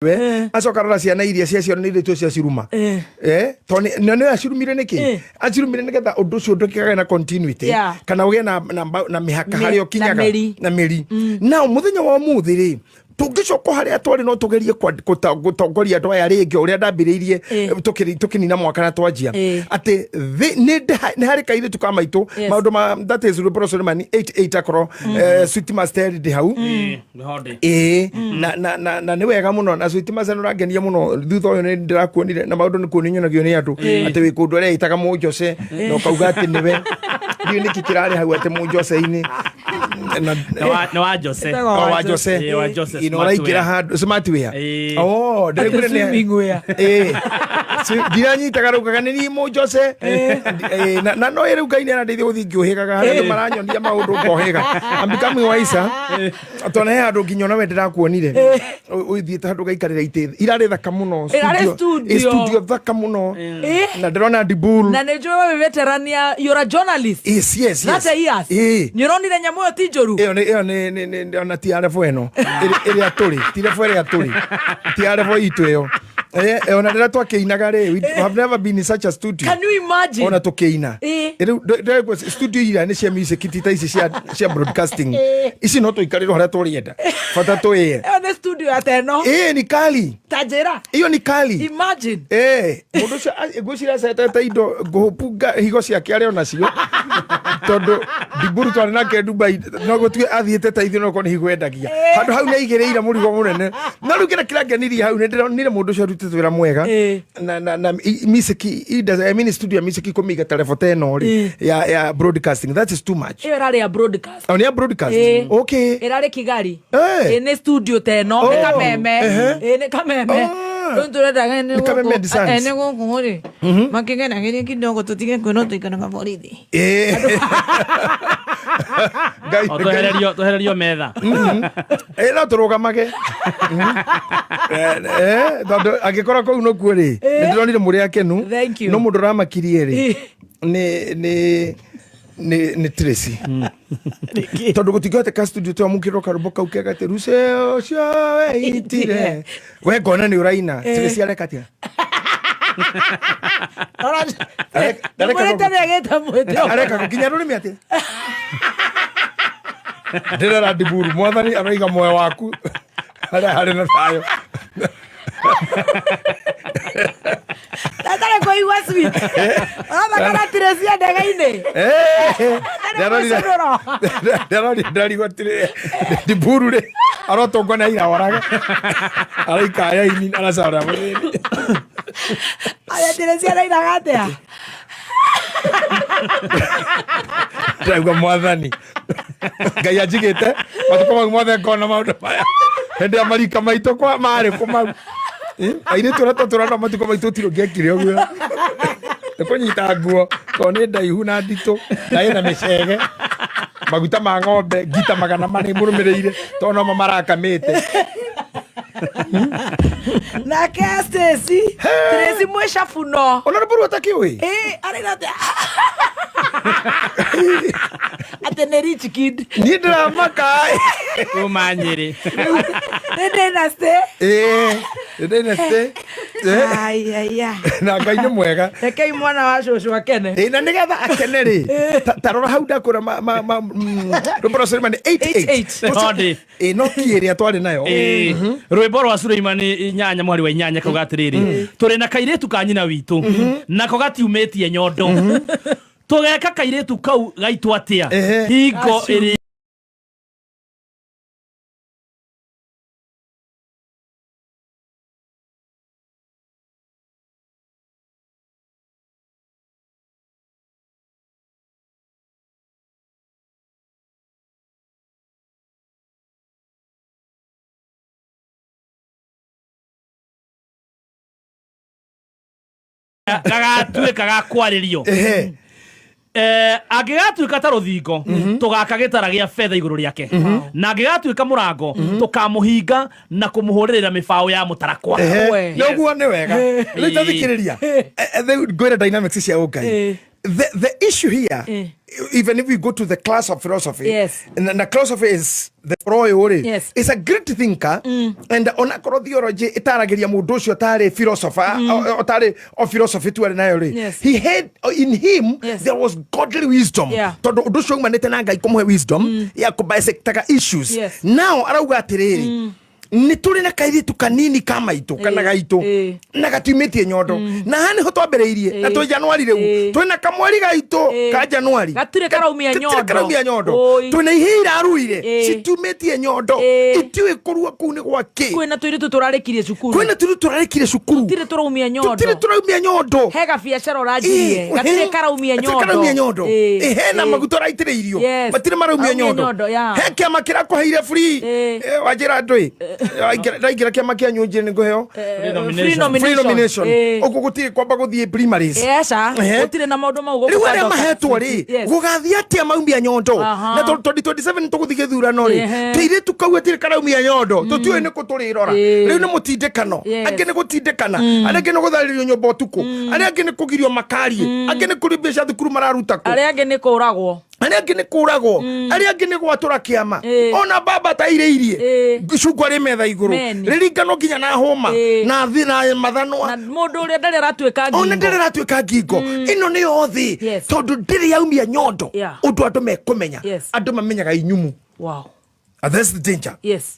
We acoka rora ciana iria ciacio nĩ irĩtu cia ciruma tondũ nĩ nĩ acirumire nĩkĩ acirumire nĩgetha ũndũ ũcio ndũkĩgage na continuity kana ũgĩe na mĩhaka harĩa ũkinyaga na mĩri. Na mũthenya wa ũmũthĩ rĩ tũngĩcoka harĩa twarĩ no tũgerie gũtongoria andũ aya rĩngĩ ũrĩa ndambĩrĩirie tũkĩnina mwaka na twanjia atĩ nĩ harĩ kairĩtu ka maitũ maũndũ ma that is Rwĩmbo Sulemani 88 akorwo Sweet Master ndĩ hau na nĩ wega mũno na Sweet Master nĩũrangenia mũno thutha ũyũ nĩ ndĩrakuonire na maũndũ nĩ kuonio nyonagio nĩ andũ atĩ wĩ kũndũ arĩa ĩtaga Mũnjose na ũkauga atĩ nĩwe ndiũĩ nĩkĩ kĩrarĩ hau atĩ Mũnjose-inĩ na wa Jose wa Jose wa Jose ino raikira handu smart wear oh ndĩraiguire swimming wear ndiranyitaga raugaga nĩ niĩ Mũnjose na no rĩu Ngai nĩarandeithia gũthiĩ ngĩũhĩgaga harĩa andũ maranyonia maũndũ ngohĩga I'm becoming wiser tondũ he handũ nginya ona we ndĩrakuonire ũthiĩte handũ ũgaikarĩra itĩ irarĩ thaka mũno studio thaka mũno na ndĩrona Dibul na nĩ njũĩ we veteran ya you're a journalist. Yes yes yes. 30 years. Nĩ ũronire nyamũ ĩyo ti njũru ĩyo nĩ ona ti ya level ĩno ĩrĩa tũrĩ ti level ĩrĩa tũrĩ ti ya level itũ ĩyo ona rĩrĩa twakĩinaga rĩ we have never been in such a studio. Can you imagine ona tũkĩina rĩu studio iria nĩ cia music ti ta ici cia broadcasting ici no tũikarĩrwo harĩa tũrĩenda bata tũĩe ĩyo nĩ studio ya teno nĩ kali ta njĩra ĩyo nĩ kali imagine mũndũ ũcio ngwĩciria acetete indo ngũhũpunga higo ciake arĩ onacio tondũ Diburu twarĩ nake Dubai no gũtuĩke athiĩte ta ithuĩ no korwo nĩ higo endagia handũ hau nĩ aigĩrĩire mũrigo mũnene no rĩu kĩrĩa kĩrangenirie hau nĩ ndĩronire mũndũ ũcio arutĩte wĩra mwega na music I mean studio music kũmĩiga ta level ta ĩno rĩ ya broadcasting that is too much. Ĩyo ĩrarĩ ya broadcast. Oh, nĩ ya broadcast. Okay. Ĩrarĩ Kigali. Nĩ studio ta ĩno nĩ kameme nĩ kameme nĩ gũkũ rĩ makĩgeragĩria kidogo tũtige kwĩrwo tũikaraga borithi twehererio metha no tũrũgamage tondũ angĩkorwo kũu nokuo rĩ nĩ ndĩronire mũrĩ akenu no mũndũ ũramakirie rĩ nĩ Tracy tondũ gũtingĩhoteka studio twamũkĩrwo karũmbo kau kega atĩ ruce ũcio weitire we ngona nĩ ũraina Tracy areka atĩa areka gũkinya rũrĩmĩ atĩa ndĩrera Diburu mwathani aroiga muoyo waku harĩa harĩ na thayũ Ndatare kũigua sweet ũrathakana Tracy ndege-inĩ ndarorire Diburu rĩ arotũngwo nĩ aira orage araikaya ini aracora mũthĩni aya Tracy arainaga atĩa ndĩraigua mwathani Ngai anjigĩte matukũ mau mothe ngona maũndũ maya hĩndĩ ya marika maitũ marĩ kũ mau airĩtu arĩa twatũraga matukũ maitũ gũtirĩ ũngĩekire ũguo nĩ kũnyita nguo tondũ nĩ ndaihu na nditũ na ĩna mĩcege maguta ma ng'ombe ngita 400 imũrũmĩrĩire tondũ nomo marakamĩte nake Stacy Tracy mwĩcabuno ona rũmbo rwa takĩũĩ araina atĩa atĩ nĩ rich kid niĩ ndĩramaka kuma Nyĩrĩ nĩ dynasty nĩ dynasty na Ngai nĩ mwega rekei mwana wa cũcũ akene na nĩgetha akene rĩ ta rora hau ndakũra rwĩmbo rwa Sulemani 88 no ki ĩrĩa twarĩ nayo rwĩmbo rwa Suleimani 8 mweri wa 8 kauga atĩrĩrĩ tũrĩ na kairĩtu ka nyina witũ nako gatiumĩtie nyondo tũgeka kairĩtu kau gaitũ atĩa hingo ĩrĩ gagatuĩka ga kwarĩrio angĩgatuĩka ta rũthingo tũgaka gĩtara gĩa betha igũrũ rĩake na angĩgatuĩka mũrango tũkamũhinga na kũmũhũrĩrĩra mĩbaũ ya mũtarakwa nĩguo nĩ wega rĩu tathikĩrĩria ngwĩre dynamics cia ũngai The issue here, even if we go to the class of philosophy, na philosophy is the royal rĩ, is a great thinker, and onakorwo theology ĩtaragĩria mũndũ ũcio tarĩ philosopher, o tarĩ o philosophy tu arĩ nayo rĩ, he had in him, there was godly wisdom, tondũ ũndũ ũcio umanĩte na Ngai kũmũhe wisdom ya kũbisectaga issues. Now arauga atĩrĩrĩ, nĩ tũrĩ na kairĩtu kanini ka maitũ kana gaitũ na gatiumĩtie nyondo, na haha nĩho twambĩrĩirie na twĩ Januari rĩu, twĩna kamweri gaitũ ka Januari. Gatirĩ karaumia Gatirĩ nyondo. karaumia nyondo. Oi. Twĩna ihĩĩ iraruire, citiumĩtie nyondo, itiũĩ kũrua kũu nĩ gwa kĩ. Kwĩna tũirĩtu tũrarĩkirie cukuru. Kwĩna tũirĩtu tũrarĩkirie cukuru. Tũtirĩ tũraumia nyondo. Tũtirĩ tũraumia nyondo. He gabiacara ũranjirie, gatirĩ karaumia Gatirĩ nyondo. karaumia nyondo. Hena maguta ũraitĩrĩirio, matirĩ maraumia Maraumia nyondo. nyondo, yeah. He kĩama kĩrakũheire free. Wanjĩra andũ ĩ, ndaingĩra kĩama kĩa nyũnjĩ nĩ ngũheo Free nomination. Free nomination. Free nomination. Ũguo gũtirĩ kwamba gũthiĩ primaries. Eca, gũtirĩ na maũndũ mau gũkũ Rĩu arĩa Kadoka. mahetwo rĩ, gũgathiĩ atĩa maumia nyondo? Na tondũ 2027 tũgũthiĩ gĩthurano rĩ, tũirĩtu kau gũtirĩ karaumia nyondo, tũtiũĩ nĩ kũ tũrĩrora. Rĩu nĩ mũtindĩkano, angĩ nĩ gũtindĩkana, arĩa angĩ nĩ gũtharĩrio nyũmba ũtukũ, arĩa angĩ nĩ kũgirio makarie, angĩ nĩ kũrĩ mbeca thukuru mararuta kũ, Arĩa angĩ nĩ kũragwo. Arĩa angĩ nĩ kũragwo, arĩa angĩ nĩ gwatũra kĩama, ona baba tairĩirie cungwa rĩ metha igũrũ, Meni. rĩringano nginya na hũma na thi na mathanwa. Na mũndũ ũrĩa ndarĩ aratuĩka Ona ngingo. ndĩrĩ ratuĩka ngingo ĩno nĩyo thĩ, tondũ ndĩrĩ yaumia nyondo ũndũ andũ mekũmenya. Andũ mamenyaga inyumu. And that's the danger.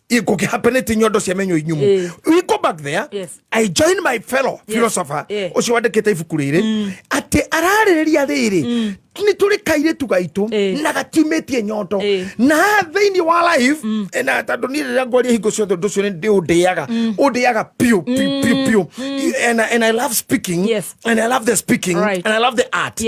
Gũkĩhapenĩte nyondo ciamenywo inyumu. We go back there. I join my fellow philosopher ũcio wandĩkĩte ibuku rĩrĩ, atĩ ararĩrĩria rĩrĩ, nĩ tũrĩ kairĩtu gaitũ na gatiumĩtie nyondo, na thĩinĩ wa life, na tondũ niĩ rĩrĩa ngwaria hingo ciothe ũndũ ũcio nĩ ndĩũndĩaga, ũndĩaga piũ piũ piũ piũ, and I love speaking, and I love the speaking, and I love the art.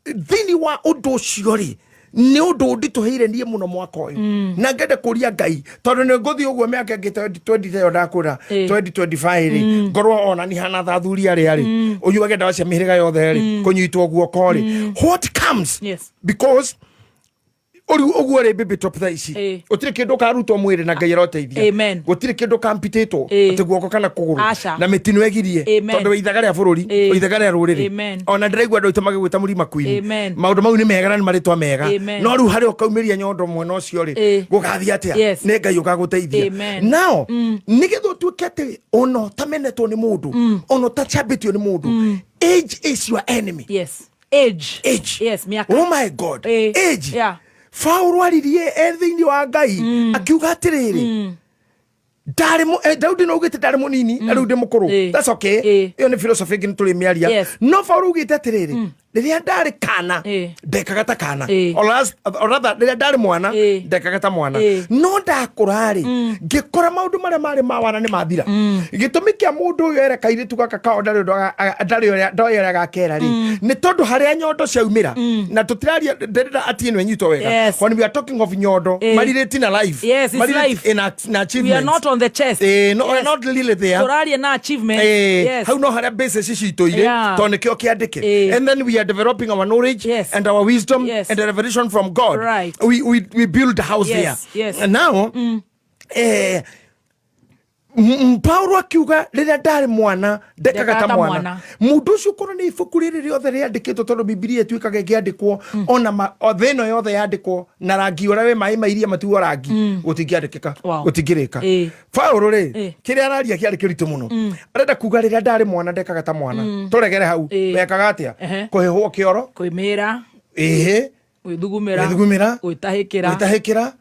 Thĩinĩ wa ũndũ ũcio rĩ, nĩ ũndũ ũnditũhĩire niĩ mũno mwaka ũyũ, na ngenda kũria Ngai, tondũ nĩ ngũthiĩ ũguo mĩaka ĩngĩ 20 ĩyo ndakũra 2025 rĩ, ngorwo ona ni hana ta athuri arĩa rĩ ũnyuage ndawa cia mĩhĩrĩga yothe rĩ, kũnyitwo guoko rĩ, what comes? Because ũrĩu ũguo rĩ, baby top thaa ici gũtirĩ kĩndũ ũkarutwo mwĩrĩ na Ngai aroteithia. Amen. Gũtirĩ kĩndũ kampitĩtwo atĩ guoko kana kũgũrũ Aca. na mĩtino ĩgirie, Amen. tondũ wĩ ithaga rĩa bũrũri, wĩ ithaga rĩa rũrĩrĩ. Amen. Ona ndĩraigua andũ aitũ magĩgwĩta mũrima queen. Amen. Maũndũ mau nĩ mega na nĩ marĩtwa mega. Amen. No rĩu harĩa ũkaumĩria nyondo mwena ũcio rĩ, gũgathiĩ atĩa? Nĩ Ngai ũgagũteithia. Amen. Nao nĩgetha ũtuĩke atĩ ona ũtamenetwo nĩ mũndũ, ona ũtacambĩtio nĩ mũndũ, age is your enemy. Yes. Age. Age. Yes, mĩaka. Oh my God. Age. Paũlũ aririe e thĩinĩ wa Ngai akiuga atĩrĩrĩ, ndarĩ Daudi no augĩte ndarĩ mũnini na rĩu ndĩ mũkũrũ. That's okay. Ĩyo nĩ philosophy ĩngĩ nĩ tũrĩmĩaria. No Paũlũ augĩte atĩrĩrĩ, rĩrĩa ndarĩ kana, ndekaga ta kana. Or rather, rĩrĩa ndarĩ mwana, ndekaga ta mwana. No ndakũra rĩ, ngĩkora maũndũ marĩa marĩ ma wana nĩ mathira. Gĩtũmi kĩa mũndũ ũyũ ere kairĩtu gaka kao ndarĩ ũndũ ndarĩ ũrĩa ndoĩ ũrĩa agakera rĩ, nĩ tondũ harĩa nyondo ciaumĩra, na tũtiraria, ndĩrenda atĩ ĩno ĩnyitwo wega. When we are talking of nyondo, marirĩti na life, Yes, it's marirĩti life. in We are achievements. not on the chest. No, we're not really there. Tũraria na achievement. Hau no harĩa basis citũire, tondũ nĩkĩo kĩandĩke. And then we are developing our knowledge and our wisdom and the revelation from God. We build a house there. And now, Paulo akiuga rĩrĩa ndarĩ mwana ndekaga ta Ndekaga ta mwana. mwana. Mũndũ ũcio korwo nĩ ibuku rĩrĩ rĩothe rĩandĩkĩtwo, tondũ Bibilia ĩtuĩkaga ĩkĩandĩkwo ona o thĩ ĩno yothe yandĩkwo na rangi ũrĩa wĩ maĩ ma iria matuo rangi, gũtingĩandĩkĩka, gũtingĩrĩka. Paulo rĩ, kĩrĩa araria kĩarĩ kĩritũ mũno. Arenda kuga rĩrĩa ndarĩ mwana ndekaga ta mwana. Tũregere hau. Wekaga atĩa? Kũhĩhwo kĩoro. Kwĩmĩra. Ĩhĩ. Gwĩthugumĩra. Gwĩthugumĩra. Gwĩtahĩkĩra. Gwĩtahĩkĩra.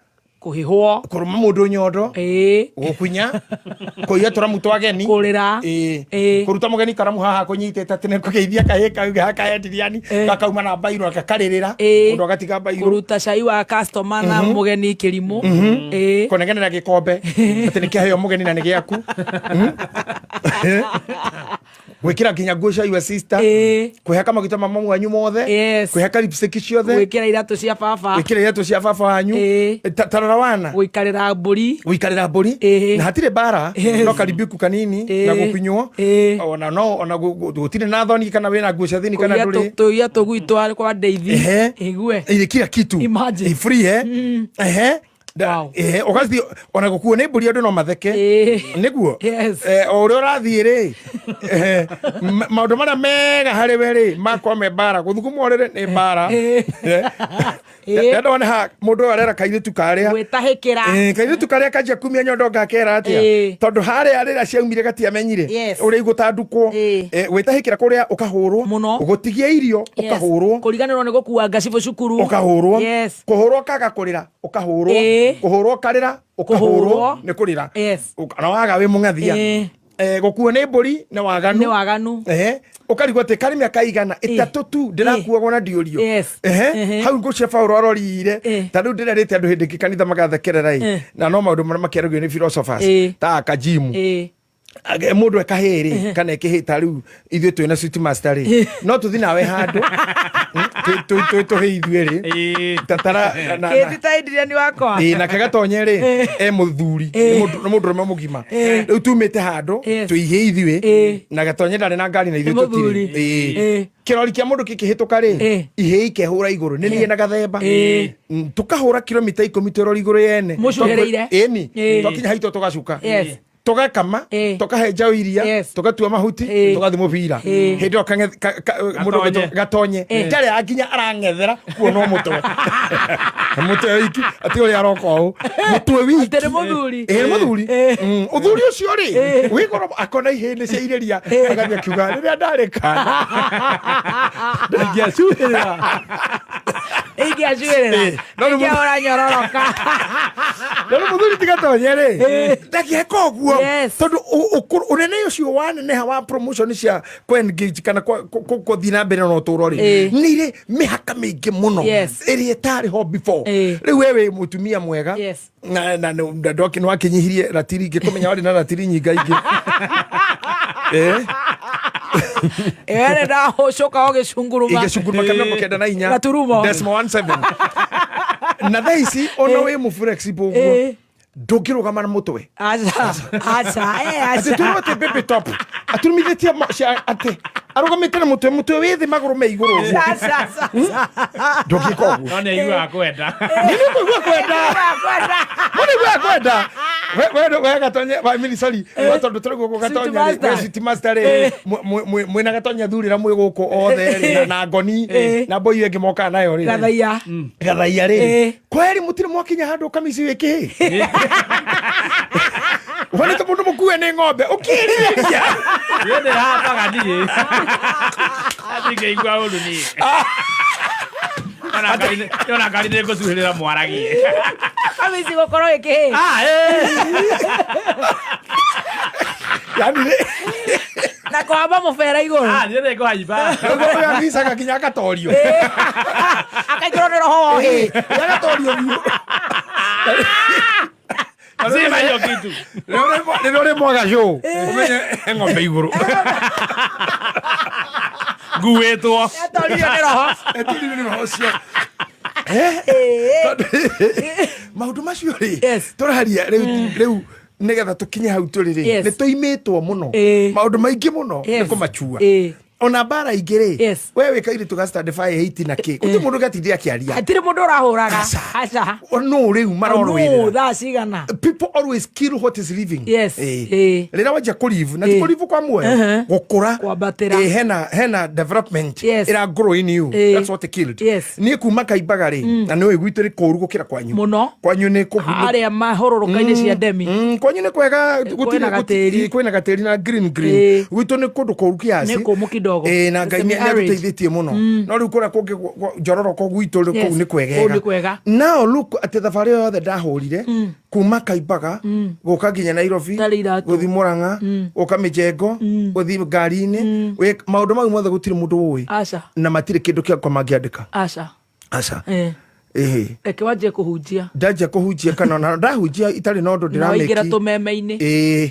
Kũhĩhwo. Kũrũma mũndũ nyondo. Gũkunya, kũiya tũramu twa ageni. Kũrĩra. Kũruta mũgeni karamu haha kũnyitĩte atĩ nĩ kũgeithia kahĩ kau gakayendiriani, gakauma na mbairũ gakarĩrĩra, mũndũ agatiga mbairũ. Kũruta cai wa customer na mũgeni kĩrimũ. Kũnegenera gĩkombe atĩ nĩ kĩaheo mũgeni na nĩ gĩaku. Gwĩkĩra nginya nguo cia your sister. Kwĩhaka maguta ma mamu wanyu mothe. Kwĩhaka lipstick ciothe. Gwĩkĩra iratũ cia baba. Gwĩkĩra iratũ cia baba wanyu. Ta rora wana. Gũikarĩra mbũri. Gũikarĩra mbũri. Na hatirĩ mbara, no karibiku kanini na gũkunywo. Ona no ona gũtirĩ na thoni kana wĩna nguo cia thĩinĩ kana Kũiya ndũrĩ. tũiya tũgui twa kwa ndeithi. Igue. Ile kila kitu. Imagine. Free, eh? Ũgathiĩ ona gũkuo nĩ mbũri andũ no matheke nĩguo o ũrĩa ũrathiĩ rĩ maũndũ marĩa mega harĩ we rĩ makorwo me mbara gũthuguma ũrĩrĩ nĩ mbara. Ndona ha mũndũ ũyũ arera kairĩtu karĩa gwĩtahĩkĩra kairĩtu karĩa kanjia kumia nyondo ngakera atĩa tondũ harĩa rĩrĩa ciaumire gatiamenyire ũrĩa igũtandukwo gwĩtahĩkĩra kũrĩa ũkahũrwo gũtigia irio ũkahũrwo kũriganĩrwo nĩ gũkua ngacibũ cukuru ũkahũrwo kũhũrwo kaga kũrĩra ũkahũrwo kũhũrwo karĩra ũkahũrwo nĩ kũrĩra na waga wĩ mũng'athia gũkuo nĩ mbũri nĩ waganu nĩ waganu ũkarigwo atĩ karĩ mĩaka igana ĩtatũ tu ndĩrakuagwo na ndiũrio hau ngũcia Paũlũ arorire ta rĩu ndĩrerĩte andũ hĩndĩ ĩngĩ kanitha magathekerera ĩ na no maũndũ marĩa makĩaragio nĩ philosophers ta akajimu mũndũ ekahĩ rĩ kana ekĩhĩ ta rĩu ithuĩ twĩna sweet master rĩ no tũthi nawe handũ twĩ ithuĩ rĩ tatara nake Gatonye rĩ e mũthuri nĩ mũndũrũme mũgima rĩu tumĩte handũ twĩihĩ ithuĩ na Gatonye ndarĩ na ngari na ithuĩ tũtirĩ kĩrori kĩa mũndũ kĩkĩhĩtũka rĩ ihĩ ikehũra igũrũ nĩ niĩ na gathemba tũkahũra kilomita 10 twĩrori igũrũ yene ĩni twakinya haitũ tũgacuka tugakama tukahe njaũ iria tugatua mahuti tugathi mũbira hĩndĩ ĩyo mũndũ Gatonye ndarĩ nginya arang'ethera kuona mũtwe mũtwe wiki ati ũrĩa aroka ũũ mũtwe wiki nĩ mũthuri ĩ mũthuri ũthuri ũcio rĩ wĩ goro akona ihĩndĩ cia irĩria agathiĩ akiuga rĩrĩa ndarĩ kana ndingĩacuhĩrĩra ingĩacuhĩrĩra ingĩahũra nyororoka no nĩ mũthuri ti Gatonye rĩ ndangĩeka ũguo tondũ ũnene ũcio waneneha wa promotion cia kũ-engage kana kũthiĩ na mbere na ũtũũro rĩ nĩ irĩ mĩhaka mĩingĩ mũno ĩrĩa ĩtarĩ ho before rĩu we wĩ mũtumia mwega na nĩ wakinyihirie ratiri ingĩ kũmenya warĩ na ratiri nyingaingĩ ĩyo ndahũcũka o gĩcunguruma igĩcunguruma ka 94 gaturumo decimal 17 na thaa ici ona wĩ mũflexible ũguo ndũngĩrũgama na mũtwe aca aca atĩ tũrwo atĩ baby top aturumithĩtie atĩ arũgamĩte na mũtwe mũtwe wĩ thĩ magũrũ me igũrũ ũguo ndũngĩka ũguo no nĩ aiguaga kwenda nĩ kũigua kwenda nĩ aiguaga kwenda we Gatonye wa mini sorry tondũ tũrĩ gũkũ Gatonye we city master rĩ mwĩna Gatonye thurĩra mwĩ gũkũ othe rĩ na ngoni na mboi ĩngĩ mokaga nayo rĩ gathaia gathaia rĩ kweri mũtirĩ mwakinya handũ kamici wĩ kĩhĩ wonete mũndũ mũkue nĩ ng'ombe ũkĩrĩria niĩ ndĩrahambaga niĩ ndingĩigua ũru niĩ ona ngari nĩ ngũcuhĩrĩra mwaragie kamici gũkorwo ĩ kĩhĩ yani na kũhamba mũbera igũrũ niĩ nĩ ngũhaimba athicaga nginya agatorio akaingĩrwo nĩ roho wa ũhĩ agatorio biũ Zima hiyo kitu. Rĩrĩa ũrĩ mwaga show ũmenye ng'ombe igũrũ nguĩtwo atoririo nĩ roho atoririo nĩ roho ũcio maũndũ macio rĩ tũraria rĩu nĩgetha tũkinye hau tũrĩ rĩ nĩ tũimĩtwo mũno maũndũ maingĩ mũno nĩ kũmachua ona mbara ingĩ rĩ we wĩ kairĩtu ga stand 5 8 na kĩ gũtirĩ mũndũ gatinde akĩaria hatirĩ mũndũ ũrahũraga aca no rĩu marorũĩrĩra thaa cigana people always kill what is living yes rĩrĩa wanjia kũlive na ti kũlive kwa muoyo gũkũra kwambatĩra hena development ĩra grow in you that's what they killed niĩ kuma Kaimbaga rĩ na nĩũĩ gwitũ nĩ kũũru gũkĩra kwanyu mũno kwanyu nĩ arĩa mahũrũrũka-inĩ cia ndemi kwanyu nĩ kwega gũtirĩ kwĩna gatĩri na green green gwitũ nĩ kũndũ kũũru kiasi nĩ kũmũ kidogo na Ngai nĩ atũteithĩtie mũno no rĩu kũrĩa kũngĩ njororoko gwitũ rĩ kũu nĩ kwegega now look atĩ thabarĩ ĩyo yothe ndahũrire kuma Kaimbaga gũka nginya Nairobi gũthiĩ Murang'a gũka mĩjengo gũthiĩ ngari-inĩ maũndũ mau mothe gũtirĩ mũndũ ũĩ na matirĩ kĩndũ kĩakwa mangĩandĩka aca aca reke wanjie kũhunjia ndanjia kũhunjia kana ona ndahunjia itarĩ na ũndũ ndĩramĩki tũmeme-inĩ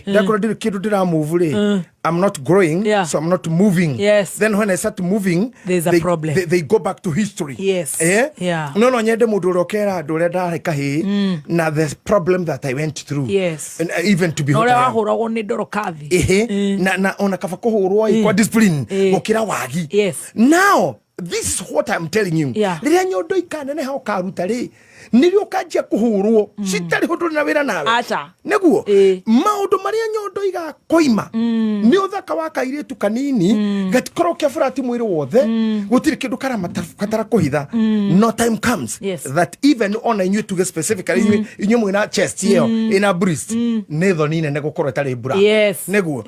ndakorwo ndirĩ kĩndũ ndĩramove rĩ I'm not growing, yeah. So I'm not moving. Yes. Then when I start moving, there's a problem. They go back to history. Yes. Yeah. No, no, nyende mundu urokera andu uria ndari kahii na the problem that I went through. Yes. And even to be uria wahuragwo ni ndorokathi. Ehe. Na ona kaba kuhurwo kwa discipline gukira wagi. Yes. Now this is what I'm telling you. Yeah. Riria nyondo ikaneneha ukaruta ri Nĩrĩo ũkanjia kũhũrwo citarĩ ũndũ na wĩra nawe. Aca. Nĩguo maũndũ marĩa nyondo igakoima nĩ ũthaka wa kairĩtu kanini gatikorwo kĩa furati mwĩrĩ wothe gũtirĩ kĩndũ karabatara kũhitha. No time comes that even ona inyuĩ tuge specifically inyuĩ mwĩna chest ĩyo ĩna breast nĩ thoni nene gũkorwo ĩtarĩ mbura. Nĩguo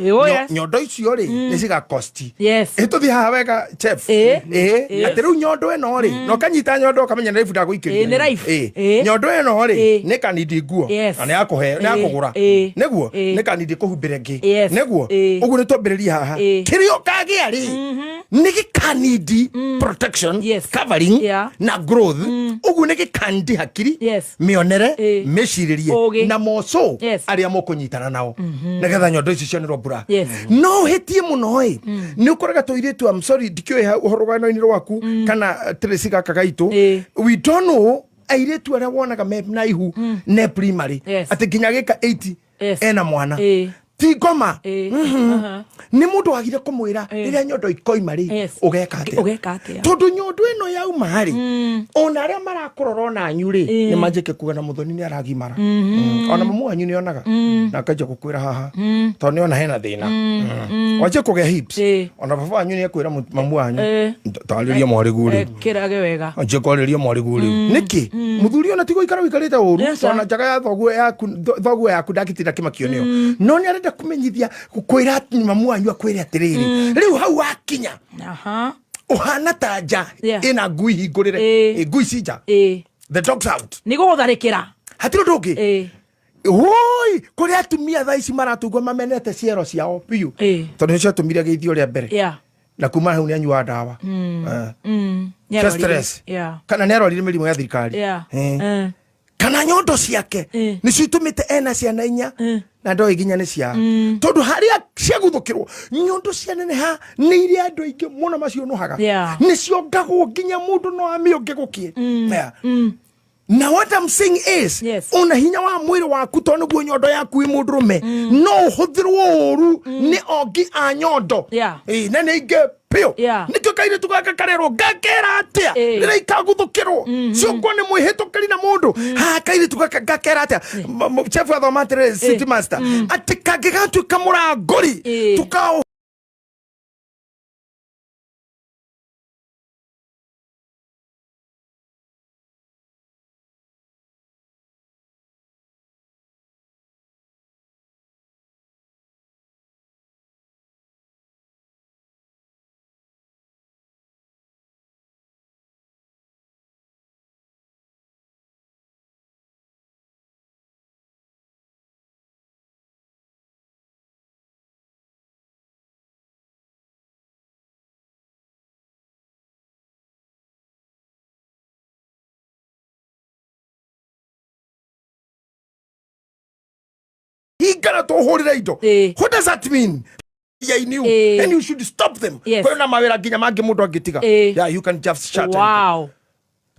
nyondo icio rĩ nĩ cigakosti. Ĩtũthiĩ haha wega chef. Atĩ rĩu nyondo ĩno rĩ na ũkanyita nyondo ũkamenya nĩ raibu ndagũikĩria. Nyondo ĩno rĩ nĩ kanindi nguo na nĩ yakũhe nĩ yakũgũra. Nĩguo nĩ kanindi kũhumbĩra ĩngĩ. Nĩguo ũguo nĩ twambĩrĩria haha. Kĩrĩa ũkagĩa rĩ nĩ gĩkanindi protection covering na growth. Ũguo nĩ gĩkanindi hakiri mĩonere mĩcirĩrie na moco arĩa mũkũnyitana nao nĩgetha nyondo ici cionerwo mbura. No ũhĩtie mũno ĩ nĩ ũkoraga tũirĩtu, I'm sorry ndikĩũĩ ũhoro rũgano-inĩ rwaku kana Tracy gaka gaitũ, we don't know airĩtu arĩa wonaga me na ihu ne primary atĩ nginya gĩka 80 ena mwana ti ngoma. Nĩ mũndũ wagire kũmwĩra rĩrĩa nyondo ikoima rĩ ũgeka atĩa, tondũ nyondo ĩno yauma rĩ ona arĩa marakũrora ona anyu rĩ nĩ manjĩke kuga na mũthoni nĩ aragimara. Ona mamu wanyu nĩ onaga na akanjia gũkwĩra haha tondũ nĩ ona hena thĩna wanjie kũgĩa hips. Ona baba wanyu nĩ ekwĩra mamu wanyu tarĩria mwarĩguo rĩu kĩrage wega, anjie kwarĩria mwarĩguo rĩu nĩkĩ mũthuri ona ti gũikara ũikarĩte ũru tondũ njaga ya thoguo yaku ndangĩtinda kĩmakio nĩyo, no nĩ arenda kũmenyithia kwĩra mamu wanyu akwĩre atĩrĩrĩ rĩu hau wakinya ũhana ta nja ĩna ngui hingũrĩre, ngui ci nja, the dogs out, nĩ gũgũtharĩkĩra hatirĩ ũndũ ũngĩ. Woi kũrĩ atumia thaa ici maratũigua mamenete ciero ciao biũ tondũ nĩ ciatũmire geithio rĩa mbere na kuma hau nĩ anyuaga ndawa cia stress kana nĩ arwarire mĩrimũ ya thirikari kana nyondo ciake nĩcio itũmĩte ena ciana inya na ndoĩ nginya nĩ cia tondũ harĩa ciaguthũkĩrwo nyondo cianeneha nĩ iria andũ aingĩ mũno macionũhaga nĩ ciongagwo nginya mũndũ no amĩonge gũkĩe. Na what I'm saying is ona hinya wa mwĩrĩ waku tondũ nĩguo nyondo yaku ĩ mũndũrũme no ũhũthĩrwo ũru nĩ ongi a nyondo na nĩ aingĩ biũ. Nĩkĩo kairĩtu gaka karerwo ngakera atĩa rĩrĩa ikaguthũkĩrwo ciongwo nĩ mwĩhĩtũkĩri na mũndũ haha kairĩtu gaka ngakera atĩa. Chef athoma atĩrĩrĩ city master atĩ kangĩgatuĩka mũrangũri tukao What does that mean? Yeah, knew. And you should stop them. Kwena mawira nginya mangi mundu angitiga. Yeah, you can just shut. Wow.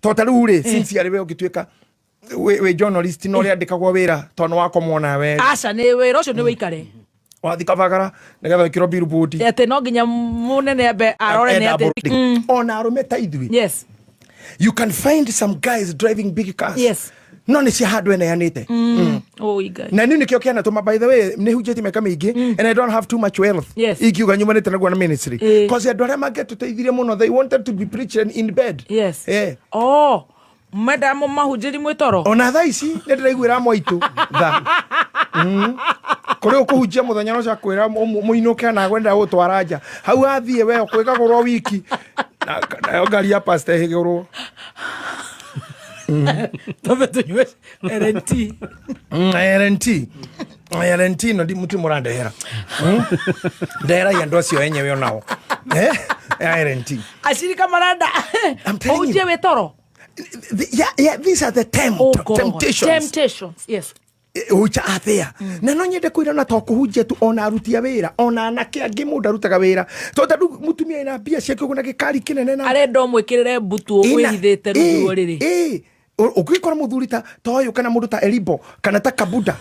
Totally ure since yari we ugituika we journalist no riandikagwo wira tondu wakomwo nawe. Aca ni wira ucio ni wikare. Wathi kabagara nigetha wikirwo billboard. Ati no nginya munene ambe arore ni ati ona arume ta ithui. Yes. You can find some guys driving big cars. Yes. No nĩ cia handũ eneanĩte. Na niĩ nĩkĩo kĩanatũma by the way nĩ hunjĩtie mĩaka mĩingĩ and I don't have too much wealth. Ingiuga nyumanĩte naguo na ministry. Cause andũ arĩa mangĩatũteithirie mũno they wanted to be preaching in bed. Yes. Oh, menda mahunjĩri mwĩ toro. Ona thaa ici nĩ ndĩraiguĩra mwaitũ tha. Kũrĩ ũkũhunjia mũthenya no cakwĩra mũinũke na gwenda gũtwara nja. Hau athiĩ we ũkwĩkagũrwo wiki. Nayo ngari ya pastor ĩhĩgũrwo. Tobe tunywe RNT. RNT. RNT no ndi muti murandehera. Ndehera ya andu acio enyewe onao. RNT. Ashirika maranda. Uje wetoro. Yeah, these are the temptations. Temptations, yes. Which are there. Na no nyende kwira na to kuhunjia tu ona aruti a wira ona anake angi mundu arutaga wira to tondu mutumia ina mbia ciake uguo na gikari kinene na arenda mwikirire mbutu wihithite rungu riri ugikora muthuri ta uyu kana mundu ta Elibo kana ta Kabuda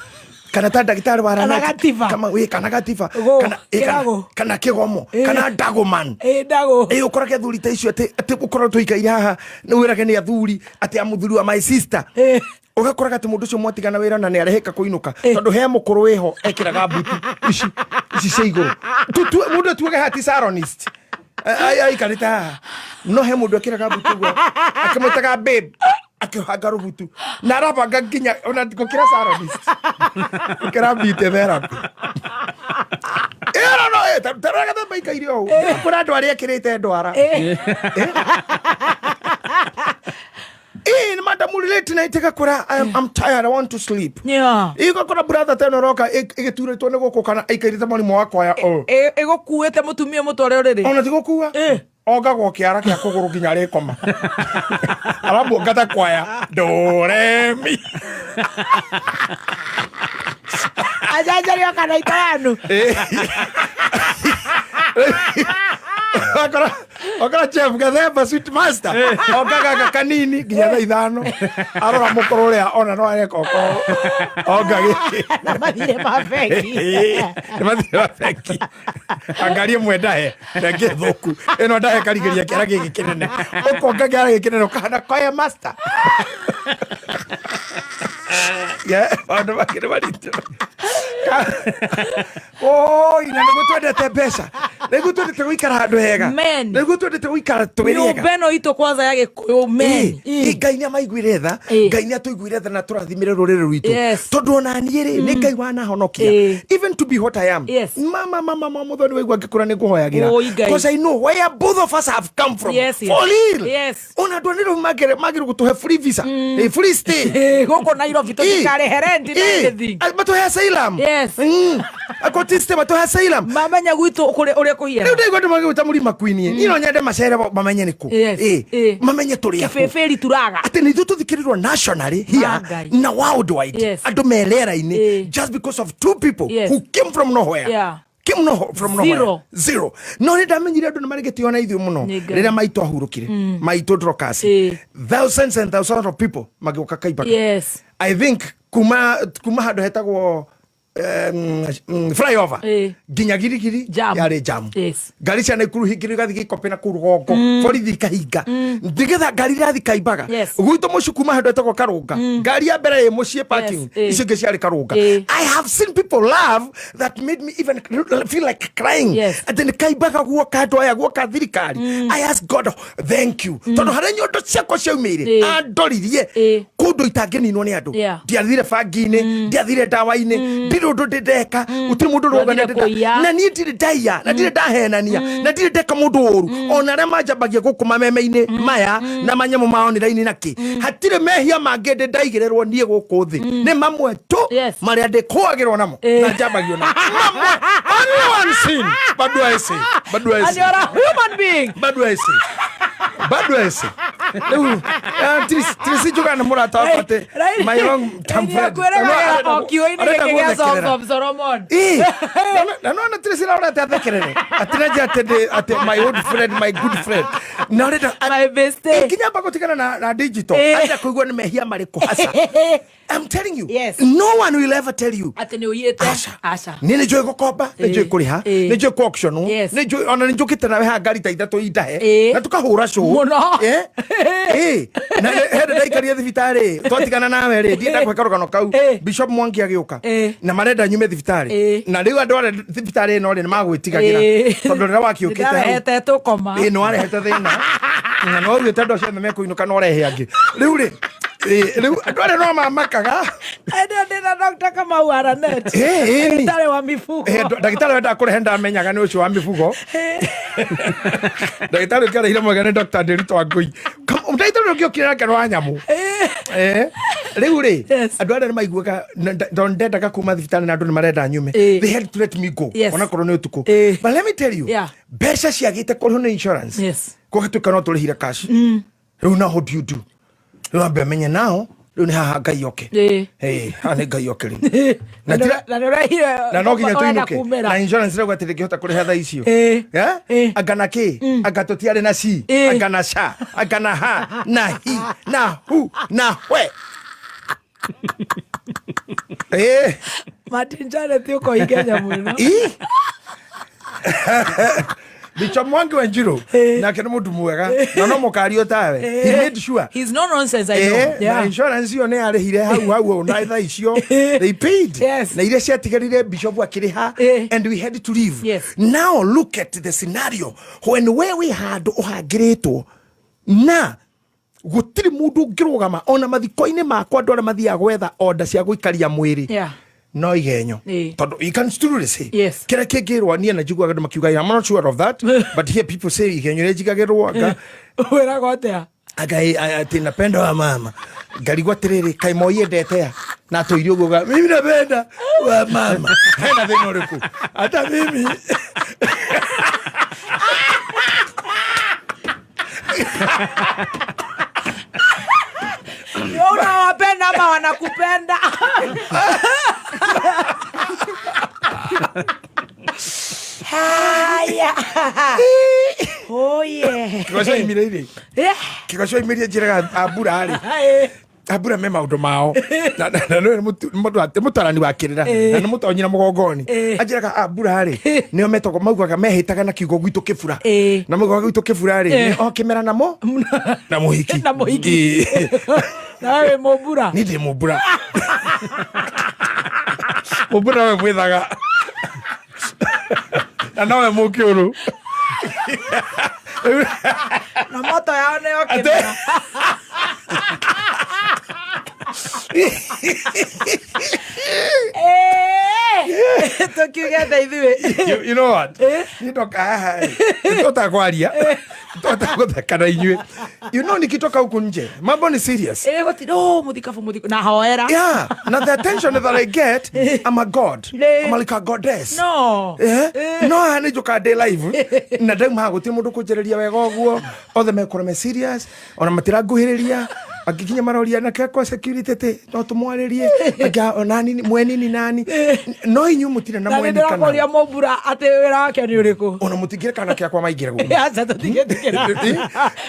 Kana ta ndagĩtarĩ wa Kana gatiba. Kama ĩ kana gatiba. Gũ, Kana ĩ, kana kĩrago. kana kĩgomo. Kana ndagoman. Ĩ ndago. Ĩ ũkorage athuri ta icio atĩ atĩ ũkorwo tũikaire haha nĩ wĩrage nĩ athuri atĩ a mũthuri wa my sister. Ũgakoraga atĩ mũndũ ũcio mwatigana wĩra na nĩ arehĩka kũinũka tondũ he mũkũrũ wĩho ekĩraga mbutu ici ici cia igũrũ. Mũndũ atuage hati saronist aikarĩte haha no he mũndũ ekĩraga mbutu ũguo akĩmwĩtaga babe akĩhanga rũbutu na arabanga nginya ona gũkĩra saronist gũkĩra beauty therapy. Ĩyo no ĩ tarora gathemba ikaire ũũ kũrĩ andũ arĩa ekĩrĩte ndwara. Eh, madam late night gakora I'm tired, I want to sleep. Yeah. Igakora brother teno roka igituritwo nĩ gũkũ kana aikarĩte mũrimũ wa kwaya ũũ. Ĩgũkuĩte mũtumia mũtware ũrĩrĩ. Ona ti gũkua. Ongagwo kĩara kĩa kũgũrũ nginya rĩkoma. Aramuonga ta kwaya ndũremi. Ajanjario kana itanu. Akora okora chef gathemba sweet master ongaga kanini nginya thaa ithano arora mũkũrũ ũrĩa ona no areka oko onga gĩkĩ Na mathire ma bengi. Nĩ mathire ma bengi. Angarie ĩmwe ndahe reke thũku ĩno ndahe karigĩria kĩara gĩkĩ kĩnene ũkonga kĩara gĩkĩ kĩnene ũkahana kwaya master. Yeah, maũndũ mangĩ nĩ maritũ. Oi, na nĩguo twendete mbeca nĩguo twendete gũikara handũ hega nĩguo twendete gũikara twĩ rĩega. Nyũmba ĩno itũ kwanza ya Gĩkũyũ men. Ngai nĩ amaiguire tha, Ngai nĩ atũiguire tha na tũrathimire rũrĩrĩ rwitũ tondũ ona niĩ rĩ nĩ Ngai wanahonokia even to be what I am. Mama mama mama mũthoni waigua ngĩkũra nĩ ngũhoyagĩra because I know where both of us have come from. For real. Ona andũ a Nairobi magĩrĩirwo gũtũhe free visa, free stay gũkũ Nairobi tũtikarĩhe rent na anything. Matũhe asylum. Yes. Akotiste matũhe asylum. Mamenya gwitũ ũrĩa kũhiana. Rĩu ndaigua andũ magĩgwĩta mũrima queen niĩ no nyende macere mamenye nĩ kũ. Mamenye tũrĩ akũ. Kĩbĩbĩri turaga. Atĩ nĩ ithuĩ tũthikĩrĩrwo nationally here na worldwide andũ me rĩera-inĩ just because of two people who came from nowhere. Came from nowhere. Zero. No nĩ ndamenyire andũ nĩ marĩ gĩtĩo na ithuĩ mũno rĩrĩa maitũ ahurũkire maitũ Dorcas. Thousands and thousands of people magĩũka Kaimbaga. Yes. I think kuma handũ hetagwo flyover nginya Girigiri yarĩ jam. Ngari cia Naikuru hingĩrwo igathiĩ gĩkopĩ na kũu rũgongo borithi ikahinga nĩgetha ngari irathiĩ Kaimbaga gwitũ mũciĩ kuma handũ hetagwo Karũnga ngari ya mbere ĩ mũciĩ parking icio ingĩ ciarĩ Karũnga. I have seen people laugh that made me even feel like crying. Atĩ nĩ Kaimbaga guoka andũ aya guoka thirikari. I ask God thank you tondũ harĩa nyondo ciakwa ciaumĩire andoririe kũndũ itangĩninwo nĩ andũ. Ndiathire bangi-inĩ, ndiathire ndawa-inĩ, ndirĩ ũndũ ndĩndeka gũtirĩ mũndũ ũrogana na niĩ ndirĩ ndaiya na ndirĩ ndahenania na ndirĩ ndeka mũndũ ũru ona arĩa manjambagia gũkũ mameme-inĩ maya na manyamũ ma online na kĩ hatirĩ mehia mangĩ ndĩ ndaigĩrĩrwo niĩ gũkũ thĩ nĩ mamwe tu marĩa ndĩkũagĩrwo namo na njambagio namo mamwe. Only one sin. But do I say? But do I say? And you're a human being. But do I say? But do I say? Rĩu tiricĩnjũgana nĩ mũrata wakwa atĩ my long term friend. Na nona tiricira ũrete athekerere atĩ na atĩ my old friend, my good friend. Na ũrenda my bestie. Nginya amba gũtigana na digital arenda kũigua nĩ mehia marĩkũ hasa. I'm telling you. Yes. No one will ever tell you. Atĩ nĩ ũiyĩte. Aca. Niĩ nĩ njũĩ gũkomba, nĩ njũĩ kũrĩha, nĩ njũĩ kũ auction, nĩ njũĩ ona nĩ njũkĩte nawe haha ngari ta ithatũ indahe na tũkahũra show. Mũno. Na hĩndĩ ndaikarire thibitarĩ twatigana nawe rĩ ndienda kũhe karũgano kau Bishop Mwangi agĩũka na marenda nyume thibitarĩ na rĩu andũ arĩa thibitarĩ ĩno rĩ nĩ magwĩtigagĩra tondũ rĩrĩa wakĩũkĩte hau ndarehete tũkoma. Nĩ warehete thĩna na no ugĩte andũ acio othe mekũinũka no ũrehe angĩ rĩu rĩ rĩu andũ arĩa no mamakaga. Ndĩna Dr. Kamau Aranet ndagĩtarĩ wa mifugo. Ndagĩtarĩ wendaga kũrehe ndamenyaga nĩ ũcio wa mifugo. Ndagĩtarĩ ũngĩ arehire mwega nĩ Dr. Nderitu Wangũi. Ndagĩtarĩ ũngĩ okire nake nĩ wa nyamũ. Rĩu rĩ andũ arĩa nĩ maiguaga tondũ ndendaga kuma thibitarĩ na andũ nĩ marenda nyume. They had to let me go onakorwo nĩ ũtukũ. But let me tell you, mbeca ciagĩte kũrĩhwo nĩ insurance gũgĩtuĩka no tũrĩhire cash. Rĩu now what do you do? Rĩu ambe menye nao rĩu nĩ haha Ngai oke. Haha nĩ Ngai oke rĩu. Na no nginya tũinũke na insurance rĩu atĩ ndĩngĩhota kũrĩha thaa icio. Anga na kĩ anga tũtiarĩ na C anga na sha anga na ha na hi na hu na hwe. Eh. Martin Janet uko Kenya muno. Bicho Mwangi wa Njiru nake nĩ mũndũ mwega na no mũkario tawe. He made sure. He's no nonsense, I know. Yeah. Na insurance iyo nĩ arĩhire hau hau na thaa icio they paid. Yes. Na iria ciatigarire bishop akĩrĩha and we had to leave. Yes. Now look at the scenario when where we had ũhangĩrĩtwo na gũtirĩ mũndũ ũngĩrũgama ona mathiko-inĩ makwa andũ arĩa mathiaga gwetha order cia gũikaria mwĩrĩ. Yeah. No igenyo. Todo you can still say. Yes. Kira kĩngĩrwo niĩ na njiguaga andũ makiuga I'm not sure of that but here people say igenyo rĩnjigagĩrwo anga wĩragwo atĩa anga atĩ napenda wa mama ngarigwo atĩrĩrĩ kaĩ moi endete a na atũire ũguo mimi napenda wa mama hena thĩna ũrĩkũ hata mimi unawapenda ama wanakupenda? Haya. Oh yeah. Kĩgoco imire irĩ. Kĩgoco imire njĩraga ambura rĩ. Ambura me maũndũ mao. Na nĩ mũtarani wa kĩrĩra. Na nĩ mũtonyira mũgongoni. Anjĩraga ambura rĩ. Nĩo metagwo maugaga mehĩtaga na kiugo gwitũ kĩbura. Na maugaga gwitũ kĩbura rĩ. Nĩ o kĩmera namo na mũhiki. Na mũhiki. Nawe mũmbura. Nĩ ndĩ mũmbura. Mũmbura we mwĩthaga. Na nowe mũkĩũrũ. Na moto yao nĩyo kĩmera. Tukiuge tha ithuĩ. You know what? Niĩ ndoka haha nĩtũtakwaria. Tũtagũtheka na inyuĩ. You know nikitoka huku nje mambo ni serious. Oh, mũthikabu mũthikabu na hoera. Yeah, na the attention that I get, I'm a god. I'm like a goddess. No. No nĩ njũkaga ndĩ live na ndauma haha gũtirĩ mũndũ kũnjarĩria wega ũguo. Othe mekorwo me serious ona matiranguhĩrĩria. Angĩkinya maroria na kwa security te no tũmwarĩrie anga onani mweni ni nani no inyuĩ mũtirĩ na mweni kana na ndĩrakũria mũmbura atĩ wĩra wake nĩ ũrĩkũ ona mũtingĩre kana kĩakwa maingĩra gũkũ aca tũtingĩtĩkĩra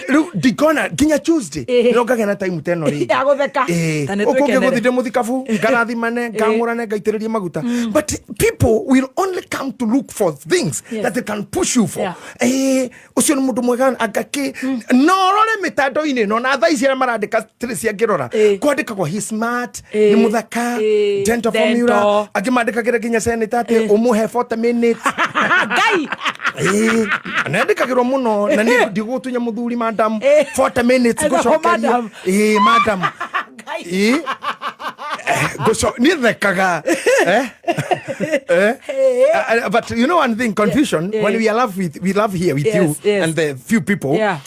rĩu ndikona nginya Tuesday no ngagĩa na time teno rĩngĩ ya gũtheka ta nĩ twĩkenere ũkũngĩ gũthiĩ ndĩ mũthikabu ngarathimane ngang'ũrane ngaitĩrĩrie maguta but people will only come to look for things that they can push you for. Ũcio nĩ mũndũ mwega anga kĩ no rore mĩtandao-inĩ no na thaa ici arĩa marandĩka cia ngĩrora kwandĩkagwo he smart nĩ mũthaka dental formula angĩ mandĩkagĩra nginya senator atĩ ũmũhe 40 minutes ngai nandĩkagĩrwo mũno na niĩ ndigũtunya mũthuri madam 40 minutes ngũcokeria madam niĩ thekaga but you know one thing, confusion when we are love with we love here with you and the few people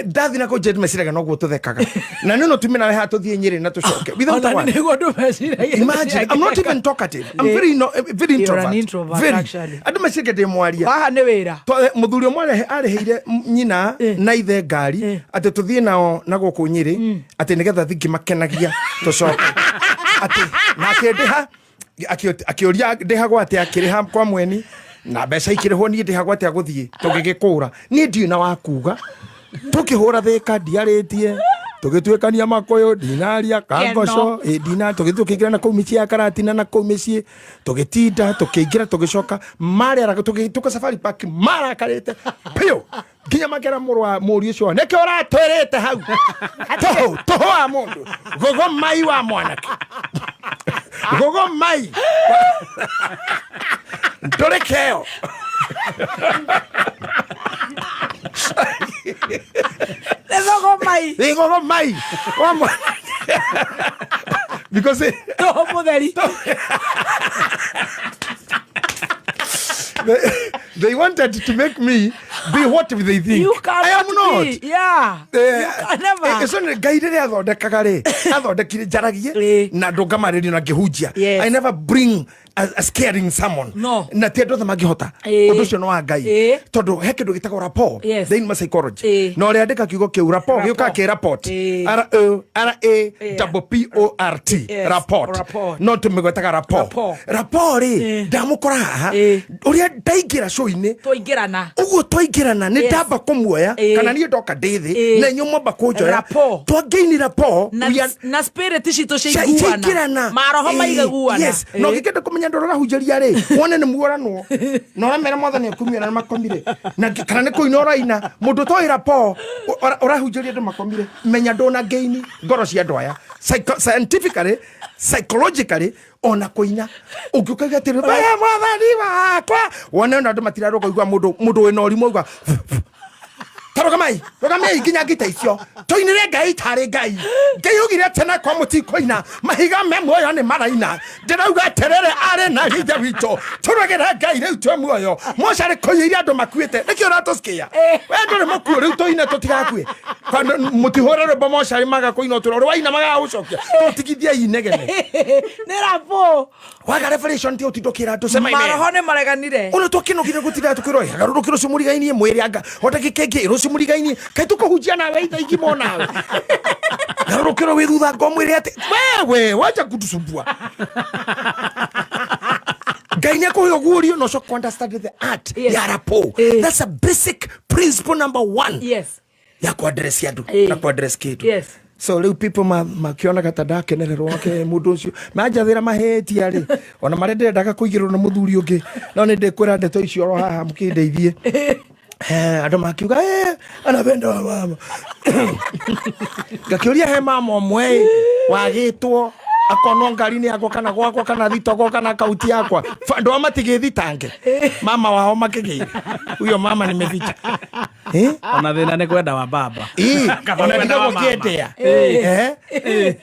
ndathi na kũnjĩra meciraga noguo tũthekaga na nĩ no tume nawe haha tũthiĩ Nyĩrĩ na tũcoke without a word. Imagine, I'm not even talkative. I'm very very introvert. You're an introvert, very. Actually. Andũ meciraga ndĩ mwaria haha nĩ wĩra. Mũthuri ũmwe arĩhĩire nyina na ithe ngari atĩ tũthiĩ nao na gũkũ Nyĩrĩ atĩ nĩgetha thiĩ ngĩmakenagia tũcoke atĩ na akĩndĩha akĩũria ndĩhagwo atĩa akĩrĩha kwa mweni na mbeca ikĩrĩhwo niĩ ndĩhagwo atĩa gũthiĩ tũgĩgĩkũra niĩ ndiũĩ na wa kuga tukihura thika ndiarĩtie tũgĩtuĩkania makũyũ ndinaria kangoco ndina tũgĩthiĩ tũkĩingĩra na kũu mĩciĩ ya Karatina na kũu mĩciĩ tũgĩtinda tũkĩingĩra tũgĩcoka marĩ tũgĩtũka Safari Park marakarĩte piũ nginya makera mũrũ wa mũriũ ũcio nĩkĩo ũratwĩrĩte hau tũhũ tũhũ wa mũndũ gogo mai wa mwanake gogo mai ndũrĩ keo Gogo mai. Gogo mai. Because they wanted to make me be what they think. You cannot I am not. Be. Yeah. You can never. So ngai rĩrĩa athondekaga rĩ, athondekire njaragie na ndũngamarĩrio na ngĩhunjia. I never bring scaring someone. No. Na ti andũ othe mangĩhota. Ũndũ ũcio nĩ wa Ngai. Tondũ he kĩndũ gĩtagwo rapport thĩinĩ wa psychology. Na ũrĩa andĩka kiugo kĩu rapport gĩũkaga kĩ rapport. R O R A P P O R T rapport. No tũmĩgwetaga rapport. Rapport rĩ ndamũkora haha ũrĩa ndaingĩra show-inĩ twaingĩrana. Ũguo twaingĩrana nĩ ndamba kũmuoya kana niĩ ndoka ndĩ thĩ na inyuĩ mwamba kũnjoya. Twangeini rapport na spirit citũ ciaiguana. Maroho maiguana. Yes. No gĩkĩenda kũmenya andũ arĩa ũrahunjĩria rĩ wone nĩ muoranwo na ũramera mwathani akumio na makomire na kana nĩ kũina ũraina mũndũ ũtoĩ rapport ũrahunjĩria andũ makomire menya ndũna ngeini ngoro cia andũ aya. Scientifically, psychologically ona kũina ũngĩũkaga atĩrĩ mwathani wakwa wone ona andũ matirarũga igua mũndũ wĩna ũrimũ igua tarugamai rugamai nginya ngita icio tũinĩre Ngai tarĩ Ngai Ngai ugire atĩ na kwa mũtikoina mahiga me muoyo nĩ maraina ndĩrauga atĩrĩrĩ arĩ na hithe witũ tũrugĩre Ngai rĩu twĩ muoyo mocarĩ kũiyĩire andũ makuĩte nĩkĩo ũratũcikia we ndũrĩ mũkuũ rĩu tũine tũtigakue mũtihũre rwĩmbo mocarĩ maga kũina ũtũra ũrĩ waina magagũcokia tũtigithiei inegene nĩ rapport waga revelation ti ũtindũkĩra andũ sema maroho nĩ mareganire ũrĩa twakĩnogire gũtinda tũkĩrwo garũrũkĩro ũcio mũrigainie mwĩrĩ anga hota gĩkĩngĩ rũcio mũrigaini kaĩ tũkũhunjia nawe itha ingima onawe garũrũkĩro wĩ thutha ngomwĩre atĩ wewe wacha kutusumbua Ngai nĩ akũhe ũguũrio na ũcoke understand the art ya rapport. That's a basic principle number 1. Yes. Ya kuaddress andũ na kuaddress kĩndũ. Yes. So rĩu people makĩonaga ta ndakenererwo ake mũndũ ũcio manjathĩra mahĩtia rĩ ona marĩa ndĩrendaga kũigĩrwo na mũthuri ũngĩ no nĩ ndĩkwĩra ndeto icio oro haha mũkĩndeithie. Andũ makiuga anapenda wa mama ngakĩũria he mama ũmwe wagĩtwo akonwo ngari-inĩ yakwa kana gwakwa kana thitogwo kana kauti yakwa andũ a matigĩthitange mama wao makĩgĩire huyo mama nimeficha ona thĩna nĩ kwenda wa baba ona ndigagwo ngĩendea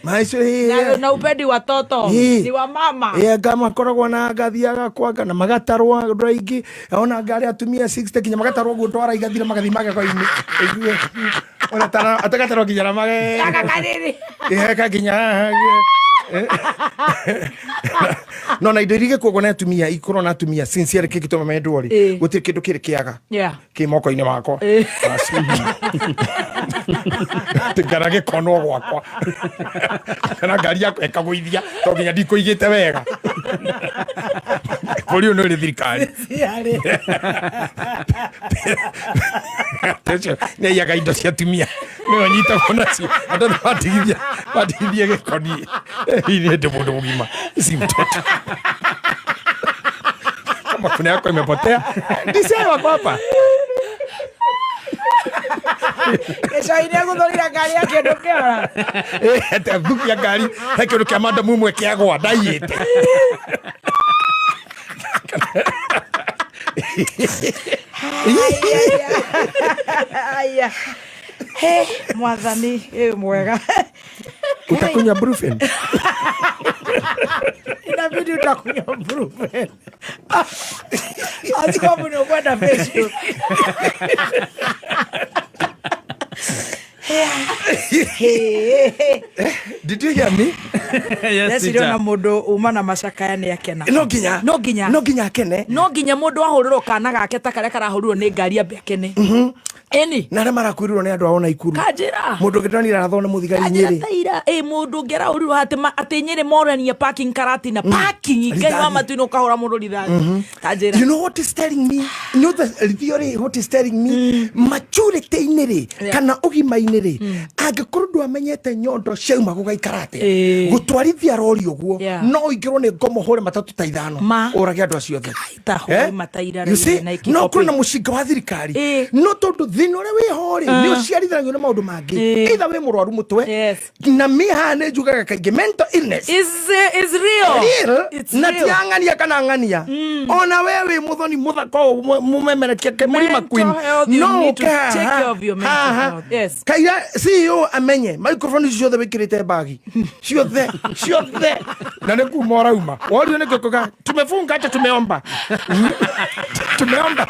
maicio na upendi watoto ni wa mama anga makoragwo na ngathiaga kwanga na magatarwo andũ aingĩ ona ngari atumia 60 nginya magatarwo guo ndwara igathira magathi magego-inĩ ona atagatarwo nginya na mageka nginya no na indo iria igĩkuagwo nĩ atumia ikorwo na atumia sincere kĩngĩtũma mendwo rĩ gũtirĩ kĩndũ kĩrĩ kĩaga kĩ moko-inĩ makwa kana gĩkonwo gwakwa kana ngari yakwa ĩkagũithia to nginya ndikũigĩte wega bũrũri ũyũ nĩ ũrĩ thirikari nĩ aiyaga indo cia atumia nĩwe nyitagwo nacio andũ matigithia matigithie gĩkoni ini ndio mũndũ mũgima si mtoto kama kuna yako imepotea ndisia wako hapa Gĩcai-inĩ agũthũrira ngari ya kĩndũ kĩora athukia ngari he kĩndũ kĩa madamu ũmwe kĩagwa ndaiyĩte He mwathani mwega utakunywa Brufen inabidi utakunywa Brufen asikomu ni ukwenda Facebook Did you hear me? Yes, teacher. Mundu uma na macakaya ni akena. No nginya. No nginya. No nginya akene. No nginya mundu ahurirwo kana gake ta karia karahurirwo ni ngari ambe akene. Eni. Na aria marakuirirwo ni andu ao na Ikuru. Kanjira. Mundu ungi ndonire arathwo ni muthigari Nyeri. Kanjira mundu ungi arahũrirwo ati Nyeri morania parking Karatina parking Ngai wa matu-inĩ ukahũra mundu rithathi. Kanjira. You know what is telling me? You know the theory what is telling me? Maturity-inĩ rĩ kana ũgima-inĩ rĩ angĩkorwo ndwamenyete nyondo ciauma gũgaikara atĩa gũtwarithia rori ũguo no ũingĩrwo nĩ ngomo hũre matatũ ta ithano ũrage andũ acio othe. No kũrĩ na mũcinga wa thirikari no tondũ thĩna ũrĩa wĩho rĩ nĩ ũciarithanagio na maũndũ mangĩ either wĩ mũrwaru mũtwe na mi haha nĩ njugaga kaingĩ mental illness is real na ti ang'ania kana ng'ania ona we wĩ mũthoni mũthaka ũũ mũmemerekia mũrima queen no ũke haha kaira CEO amenye microphone ciothe wikirite bagi ciothe ciothe na nĩ kuma ũrauma worio nĩ kĩkoga tumefunga hata tumeomba tumeomba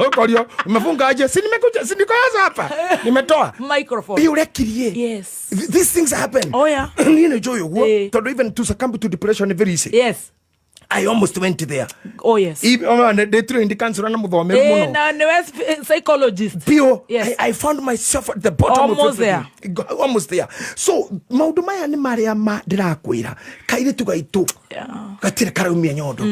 Ũkorio umefunga aje? Si nimekuja, si niko sasa hapa, nimetoa Microphone. Ĩ, ũrekirie. These things happen. Oh, yeah. Niĩ nĩ njũĩ ũguo, tondũ even to succumb to depression is very easy. I almost went there. Oh yes. Ndĩ trained counselor na mũthomeru mũno. Na nĩwe psychologist. Pio. I found myself at the bottom of Almost everything. Almost there. So maũndũ maya nĩ marĩa ma ndĩrakwĩra, kairĩtu gaitũ gatirĩ karaumia nyondo,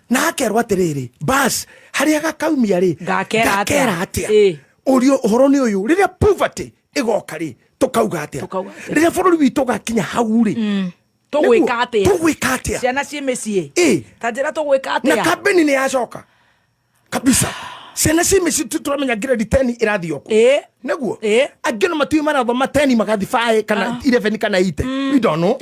na akerwo atĩrĩrĩ, bas harĩa gakaumia rĩ, Gakera atĩa? Gakera atĩa? Ũrio ũhoro nĩ ũyũ, rĩrĩa poverty ĩgoka rĩ, tũkauga atĩa? Tũkauga atĩa? Rĩrĩa bũrũri witũ ũgakinya hau rĩ, Tũgwĩka atĩa? Tũgwĩka atĩa? Ciana ciĩ mĩciĩ. Ta njĩra tũgwĩka Na atĩa? kambeni nĩ yacoka kabisa. Ciana ci mĩciĩ, tũramenya grade 10 ĩrathiĩ o kũ. Nĩguo angĩ no matuĩ marathoma 10 magathi 5 kana 11 kana 8, we don't know.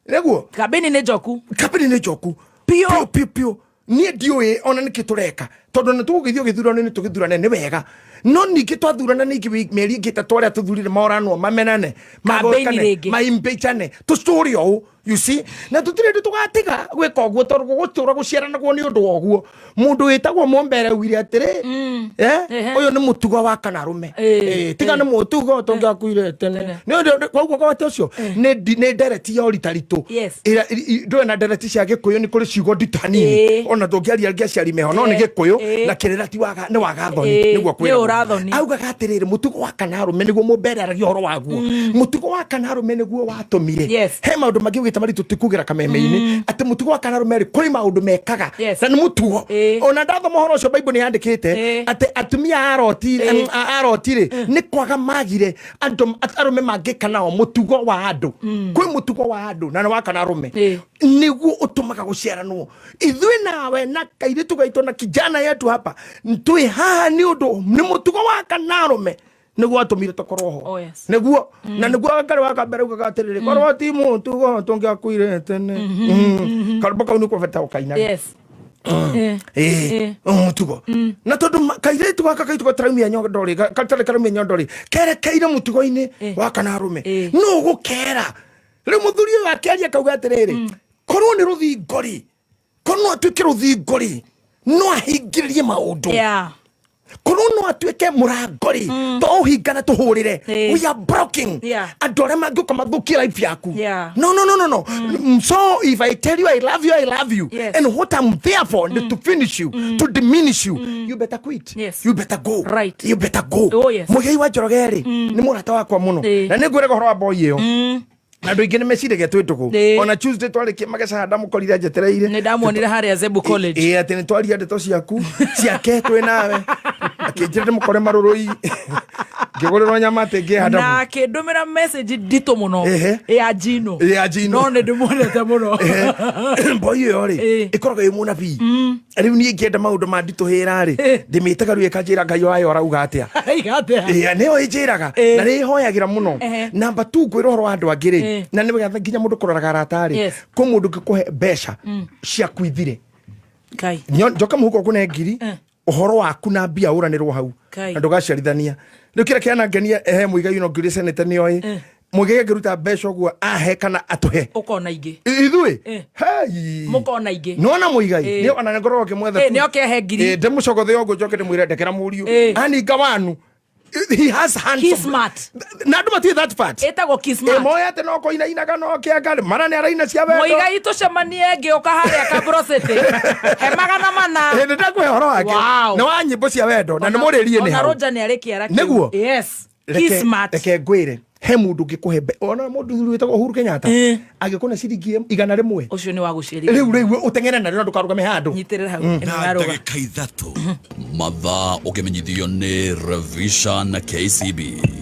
Nĩguo. Kambeni nĩ njoku. Kambeni nĩ njoku. Piũ. Piũ piũ piũ. Niĩ ndiũĩ ona nĩkĩ tũreka, tondũ nĩ tũgũgĩthiĩ gĩthurano-inĩ, tũgĩthurane nĩ wega, no ningĩ twathurana ningĩ mĩeri ĩngĩ ĩtatũ arĩa tũthurire moranwo, mamenane, Kambĩini magokane, rĩngĩ. maimbĩcane, tũcũre ũũ, you see, na tũtirĩ hĩndĩ tũgatiga gwĩka ũguo, tondũ gũgũtũra gũciaranagwo nĩ ũndũ wa ũguo. Mũndũ wĩtagwo Mũmbere augire atĩrĩ, ũyũ nĩ mũtugo wa kana arũme. Tiga nĩ mũtugo tũngĩakuire tene. Nĩ ũndũ koguo gwate ũcio nĩ ndereti ya ũritaritũ. Ndũĩ na ndereti cia gĩkũyũ nĩ kũrĩ ciugo nditũ hanini, ona tũngĩaria angĩ aciari meho, no nĩ gĩkũyũ na kĩrĩra ti waga nĩ waga thoni. Nĩguo Nĩ kwĩragwo. ũrathoni. Augaga atĩrĩrĩ, mũtugo wa kana arũme nĩguo Mũmbere aragia ũhoro waguo, mũtugo wa kana arũme nĩguo watũmire he maũndũ mangĩ ugĩte maritũ tikugĩra kameme-inĩ, atĩ mũtugo wa kana arũme rĩ, kũrĩ maũndũ mekaga na nĩ mũtugo. Ona ndathoma ũhoro ũcio, Bible nĩ yandĩkĩte atĩ atumia a Loti, a Loti rĩ, nĩ kwaga magire andũ arũme mangĩka nao. Mũtugo wa andũ, kwĩ mũtugo wa andũ na nĩ wa kana arũme, nĩguo ũtũmaga gũciaranwo. Ithuĩ nawe na kairĩtu gaitũ na kijana yetu hapa twĩ haha nĩ ũndũ nĩ mũtugo wa kana arũme nĩguo watũmire tũkorwo ho. Oh, yes. Nĩguo na nĩguo ngarĩ wa kambere ugaga atĩrĩrĩ, korwo ti mũtugo tũngĩakuire tene. Karũmbo kau nĩ kwabata ũkainaga. Mũtugo na tondũ kairĩtu gaka kaitũ gataraumia nyondo rĩ, gatarĩ karaumia nyondo rĩ, kerekeire mũtugo-inĩ wa kana arũme. No gũkera rĩu mũthuri ũyũ akĩaria akauga atĩrĩrĩ, korwo nĩ rũthingo rĩ, korwo no atuĩke rũthingo rĩ, no ahingĩrĩrie maũndũ. Korwo no atuĩke mũrango rĩ, to ũhingane tũhũrĩre. We are blocking andũ arĩa mangĩũka mathũkie life yaku. No, no, no, no, no. So if I tell you I love you, I love you. And what I'm there for is to finish you, to diminish you. You better quit. You better go. You better go. Oh, yes. Mũgei wa Njoroge rĩ, nĩ mũrata wakwa mũno, na nĩ ngwĩraga ũhoro wa boy ĩyo, na andũ aingĩ nĩ meciragia twĩ ndũgũ. Ona Tuesday twarĩkia mageca ndamũkorire njetereire. Nĩ ndamuonire harĩa Zebu College. Ĩ, atĩ nĩ twaria ndeto ciaku ciake twĩ nawe, akĩnjĩra ndĩmũkore marũrũi, ngĩgũrĩrwo nyama atĩ ngĩhanda. Na akĩndũmĩra message nditũ mũno ya Jino. Ya Jino. No nĩ ndĩmuonete mũno. Boy ĩyo rĩ, ĩkoragwo ĩ mũnabii. Rĩu niĩ ngĩenda maũndũ ma nditũhĩra rĩ, ndĩmĩtaga rĩu ĩkanjĩra Ngai wayo arauga atĩa. Aiga atĩa? Ĩ, nĩyo ĩnjĩraga, na nĩ ĩhoyagĩra mũno. Namba tu ngwĩra ũhoro wa andũ angĩ rĩ, na nĩ wega nginya mũndũ kũroraga arata rĩ, kwĩ mũndũ ũngĩkũhe mbeca ciaku ithire. Ngai. Njoka mũhuko ngũne ngiri, ũhoro waku na mbia ũranĩrwo hau, Ngai. na ndũgaciarithania. Rĩu kĩrĩa kĩanangenia, he Mũigai no ngĩũria seneta nĩoĩ, Mũigai angĩruta mbeca ũguo ahe kana atũhe Ũkona ingĩ. Ithuĩ. Hei. Mũkona ingĩ. Nĩwona Mũigai? Nĩ ona nĩngoragwo ngĩmwetha. Nĩ oke ahe ngiri. Ndĩmũcogothe ũguo, njoke ndĩmwĩre ndekera mũriũ aninga wanu. He has hands He's smart. Na andũ matiũĩ that part. Ĩtagwo Kismart. Moya atĩ no kũinainaga no kĩanga mara nĩ araina cia wendo. Mũigai tũcemanie ngĩũka harĩa Kabro City. He 400. Hĩndĩ ndakũhe ũhoro wake. Nĩ wa nyĩmbo cia wendo na nĩ mũrĩrie nĩ Ona hau. Roger nĩ arĩ kĩara kĩu. Nĩguo? Yes. Kismart. Reke ngwĩre, he mũndũ ũngĩkũhe ona mũndũ wĩtagwo Uhuru Kenyatta angĩkũne ciringi 100. Ũcio nĩ wa gũciarithia. Rĩu ũteng'ere narĩo na ndũkarũgame handũ. Nyitĩrĩra hau. Ĩno Na yarũga. ndagĩka 3 mathaa ũkĩmenyithio nĩ Revisha na KCB.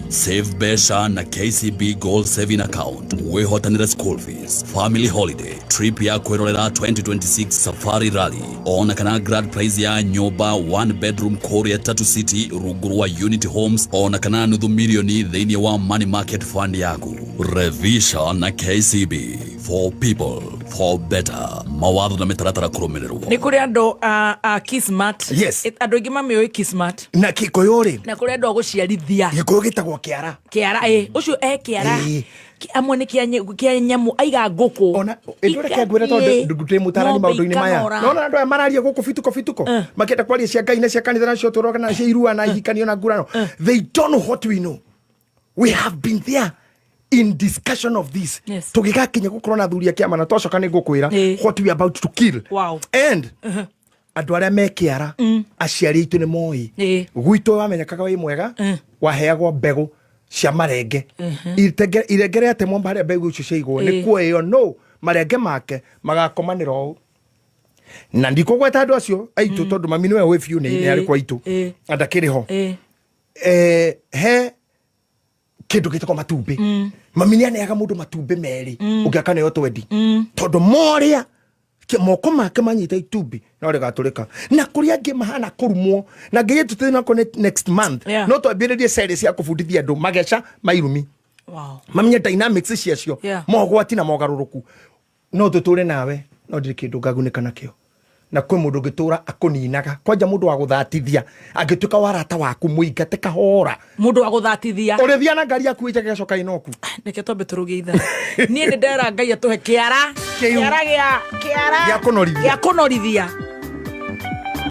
Save mbeca na KCB Gold Saving Account, wĩhotanĩre school fees, family holiday trip ya kwĩrorera 2026 Safari Rally, ona kana grand prize ya nyũmba one bedroom kũrĩa Tatu City rungu rwa Unity Homes, ona kana nuthu milioni thĩinĩ wa money market fund yaku. Revisha na KCB, for people, for better. Mawatho na mĩtaratara kũrũmĩrĩrwo. Nĩ kũrĩ andũ a Kismart. Andũ aingĩ mamĩũĩ Kismart. Na Gĩkũyũ rĩ, Na kũrĩ andũ a gũciarithia. Gĩkũyũ gĩtagwo kĩara. Kĩara, ũcio e kĩara. Amwe nĩ kĩa nyamũ aiga ngũkũ. Ona ĩndũ reke ngwĩre tondũ ndĩ mũtarani maũndũ-inĩ maya. Nona andũ aya mararia gũkũ bituko bituko makĩenda kwaria cia Ngai na cia kanitha na cia ũtũũro kana cia irua na ihikanio na ngurano. They don't know what we know. We have been there in discussion of this. Tũgĩgakinya gũkorwo na athuri a kĩama na twacoka nĩ ngũkwĩra what we are about to kill. And andũ arĩa me kĩara aciari aitũ nĩ moĩ gwitũ wamenyekaga wĩ mwega waheagwo mbegũ cia marenge. Irenge rĩatemwo harĩa mbegũ icio ciaigwo nĩ kuoĩo no marenge make magakomanĩra ũũ. Na ndikũgweta andũ acio aitũ tondũ mami nĩwe wĩ biũ nĩ arĩ kwa aitũ na ndakĩrĩ ho. He kĩndũ gĩtagwo matumbĩ. Mami nĩaneaga mũndũ matumbĩ merĩ ũngĩaka nĩyo twendi. Tondũ morĩa moko make manyita itumbĩ no rĩgatũrĩka. Na kũrĩa angĩ mahana kũrumwo na ngĩgĩ tũthiĩ nako next month no twambĩrĩrie series cia kũbundithia andũ mageca mairumi. Mamenye dynamics ciacio mogwati na mogarũrũku. No tũtũre nawe no ndirĩ kĩndũ ngagunĩka nakĩo. Na kwĩ mũndũ ũngĩtũra akũninaga kwanja mũndũ wa gũthatithia angĩtuĩka warata waku mũingate kahora. Mũndũ wa gũthatithia ũrĩthia na ngari yaku ĩnjage gacoka inoku. Reke twambe tũrũgie ithaa. Niĩ nĩ ndera Ngai atũhe kĩara. Kĩara gĩa kĩara gĩa kũnorithia. Gĩa kũnorithia.